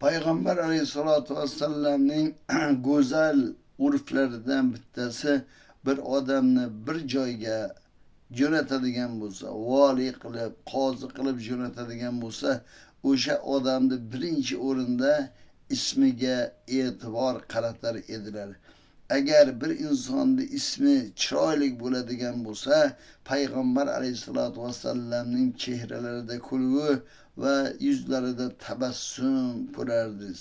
Payg'ambar alayhissalotu vassalamning go'zal urflaridan bittasi, bir odamni bir joyga jo'natadigan bo'lsa, vali qilib, qozi qilib jo'natadigan bo'lsa, o'sha odamni birinchi o'rinda ismiga e'tibor qaratar edilar. Agar bir insonni ismi chiroyli bo'ladigan bo'lsa, payg'ambar alayhissalotu vassalamning chehralarida kulgu va yuzlarida tabassum ko'rardingiz.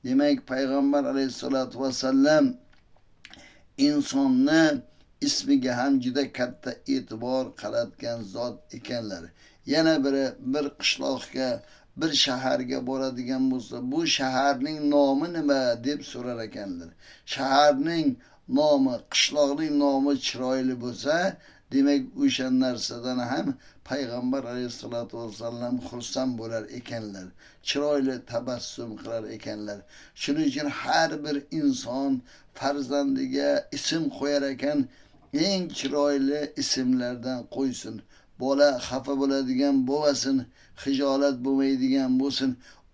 Demak, payg'ambar alayhissalotu vassalam insonni ismiga ham juda katta e'tibor qaratgan zot ekanlar. Yana biri, bir qishloqqa, bir shaharga boradigan bo'lsa, bu shaharning nomi nima deb so'rar ekanlar. Shaharning nomi, qishloqning nomi chiroyli bo'lsa, demak o'sha narsadan ham payg'ambar alayhissalotu vassalam xursand bo'lar ekanlar, chiroyli tabassum qilar ekanlar. Shuning uchun har bir inson farzandiga ism qo'yar ekan, eng chiroyli ismlardan qo'ysin. Bola xafa bo'ladigan bo'lmasin, xijolat bo'lmaydigan bo'lsin,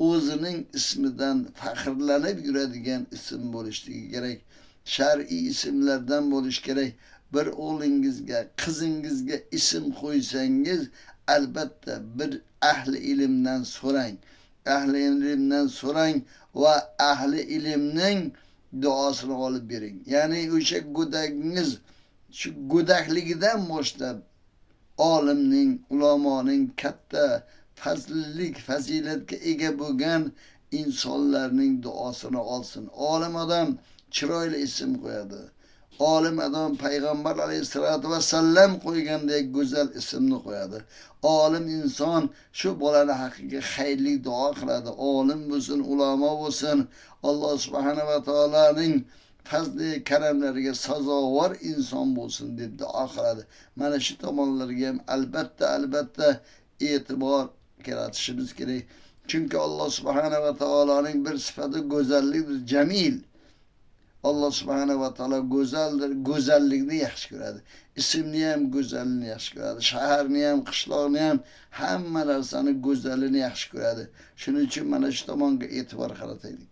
o'zining ismidan faxrlanib yuradigan ism bo'lishligi kerak. Shar'iy ismlardan bo'lish kerak. Bir o'g'lingizga, qizingizga ism qo'ysangiz, albatta bir ahli ilmdan so'rang. Ahli ilmdan so'rang va ahli ilmning duosini olib bering. Ya'ni o'sha go'dagingiz shu go'dakligidan boshlab olimning, ulamoning katta fazillik, fazilatga ega bo'lgan insonlarning duosini olsin. Olim odam chiroyli ism qo'yadi. Olim odam payg'ambar alayhissalotu vassalam qo'ygandek go'zal ismni qo'yadi. Olim inson shu bolani haqqiga xayrli duo qiladi. Olim bo'lsin, ulamo bo'lsin, Alloh subhanahu va taoloning fazli karamlariga sazovor inson bo'lsin deb duo qiladi. Mana shu tomonlarga ham albatta e'tibor qaratishimiz kerak. Chunki Alloh subhanahu va taoloning bir sifati go'zallikdir, jamil. Alloh subhanahu va taolo go'zaldir, go'zallikni yaxshi ko'radi. Ismni ham go'zalini yaxshi ko'radi, shaharni ham, qishloqni ham, hamma narsani go'zalini yaxshi ko'radi. Shuning uchun mana shu tomonga e'tibor qarataylik.